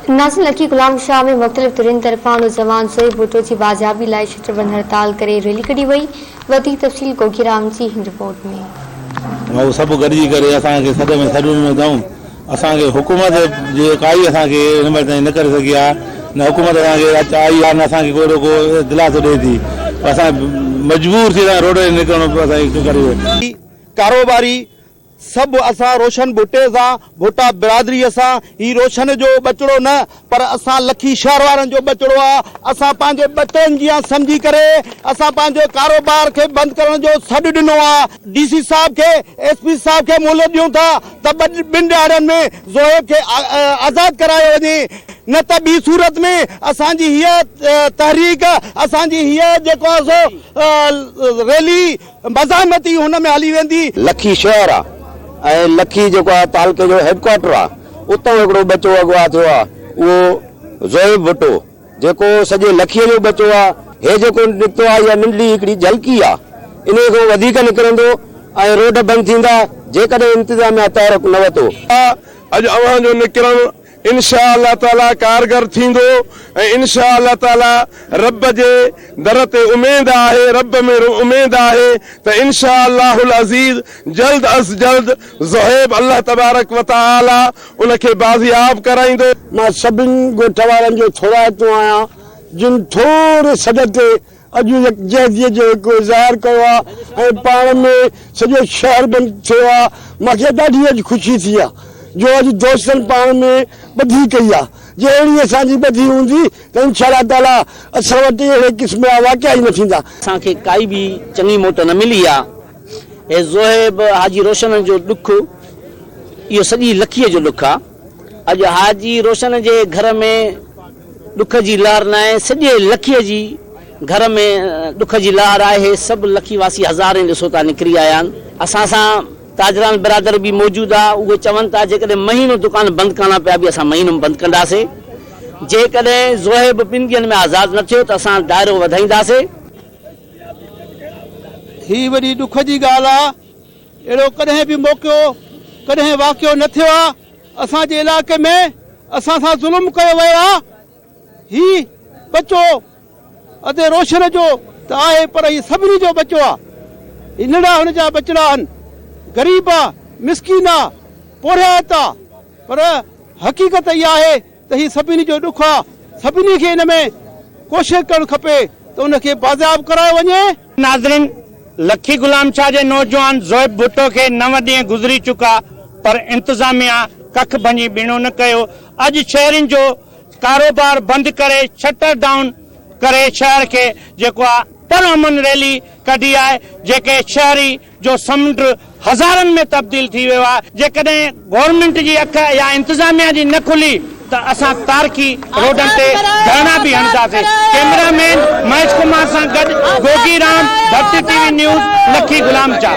ناظرين لکي غلام شاهه ۾ مختلف ڌرين طرفان نوجوان زوئي ڀٽو جي بازيابي لاء شٽر بند هڙتال ڪري ريلي ڪڍي وئي وڌيڪ تفصيل گوگي رام جي هن رپورٽ ۾. هو سڀ گڏجي ڪري اسان کي سڏ ۾ سڏ ڏنو اٿئون. اسان کي حڪومت جي ڪائي اسان کي هن مهل تائين نه ڪري سگهي آهي نه حڪومت اسان کي اچ آئي آهي نه اسان کي ڪو اهڙو ڪو دلاسو ڏئي ٿي پر اسان مجبور ٿي اسان روڊ تي نڪرڻو پيو اسان کي ڪري. ڪاروباري سڀ اسان روشن ڀٽي سان ڀٽا برادري سان هي روشن جو ٻچڙو نه پر اسان لکي شهر وارن جو ٻچڙو آ اسان پنهنجي ٻچڙن جيان سمجهي ڪري اسان پنهنجو ڪاروبار کي بند ڪرڻ جو سڏ ڏنو آ ڊي سي صاحب کي ايس پي صاحب کي مهلت ڏيون ٿا ته ٻن ڏهاڙن ۾ زوهيب کي آزاد ڪرايو وڃي نه ته ٻي صورت ۾ اسان جي هيء تحريڪ اسان جي هيء جيڪو آ سو ريلي مزاحمتي هن ۾ هلي ويندي. لکي شهر آ ۽ لکي جيڪو آ تعلقي جو هيڊ ڪوارٽر آ اتان هڪڙو ٻچو اغوا ٿيو آ اهو زوهيب ڀٽو جيڪو سڄي لکيء جو ٻچو آ هي جيڪو نڪتو آ اها ننڍڙي هڪڙي جهلڪي آ انهي کان وڌيڪ نڪرندو ۽ روڊ بند ٿيندا جيڪڏهن انتظاميا تحرڪ نه وتو. اڄ اوهان جو نڪرڻ انشاء الله تعالي ڪارگر ٿيندو ۽ انشاء الله تعالي رب جي در تي اميد آهي رب ۾ اميد آهي ته انشاء الله العزيز جلد از جلد زهيب الله تبارڪ وتعالي ان کي بازياب ڪرائيندو. مان سڀن ڳوٺ وارن جو ٿورائتو آهيان جن ٿوري سڏ تي اڄ يڪجهتيء جو هڪ اظهار ڪيو آ ۽ پاڻ ۾ سڄو شهر بند ٿيو آ. مان کي ڏاڍي اڄ خوشي ٿي آ جو اڄ دوستن پاڻ ۾ ٻڌي ڪئي آ. جي اهڙي اسان جي ٻڌي هوندي ته انشاء الله تعاليٰ اسان وٽ اهڙي قسم جا واقعا ئي نه ٿيندا. اسان کي ڪائي به چڱي موٽ نه ملي آ. هي زوهيب حاجي روشن جو ڏک اهو سڄي لکيء جو ڏک آ. اڄ حاجي روشن جي گهر ۾ ڏک جي لهر ناهي، سڄي لکيء جي گهر ۾ ڏک جي لهر آهي، سڀ لکي واسي هزارين ڏسو ٿا نڪري آيا آهن، اسان سان تاجران برادر به موجود آ، اهي چون ٿا جيڪڏهن مهينو دڪان بند ڪرڻا پيا به اسان مهينو بند ڪنداسي، جيڪڏهن زوهيب ٻن ڏينهن ۾ آزاد نه ٿيو ته اسان دائرو وڌائينداسي. هي وڏي ڏک جي ڳالهه آ، اهڙو ڪڏهن به موقعو ڪڏهن واقعو نه ٿيو آ، اسان جي علائقي ۾ اسان سان ظلم ڪيو ويو آ، هي ٻچو ادي روشن جو ته آهي پر هي سڀني جو ٻچو آ، هي ننڍڙا هن جا ٻچڙا آهن، غريب آ، مسڪين آ، پورهيت آ، پر حقيقت اها آهي ته هي سڀني جو ڏک آ، سڀني کي ان ۾ ڪوشش ڪرڻ کپي ته ان کي بازياب ڪرايو وڃي. ناظرين لکي غلام شاهه جي نوجوان زويب ڀٽو کي نو ڏينهن گذري چڪا پر انتظاميا ڪک ڀڃي ٻيڻو نه ڪيو اڄ شهرين جو ڪاروبار بند ڪري شٽر ڊائون ڪري شهر کي جيڪو آ پر امن ريلي ڪڍي آهي جيڪي شهري جو سمنڊ هزارن ۾ تبديل ٿي ويو آهي، جيڪڏهن گورنمينٽ جي اک يا انتظاميا جي نه کلي ته اسان تارڪي روڊن تي ڌرڻا به هڻنداسين، ڪئميرا مين مهيش ڪمار سان گڏ Gogi Ram, Dharti T V news, Lakhi Ghulam Shah.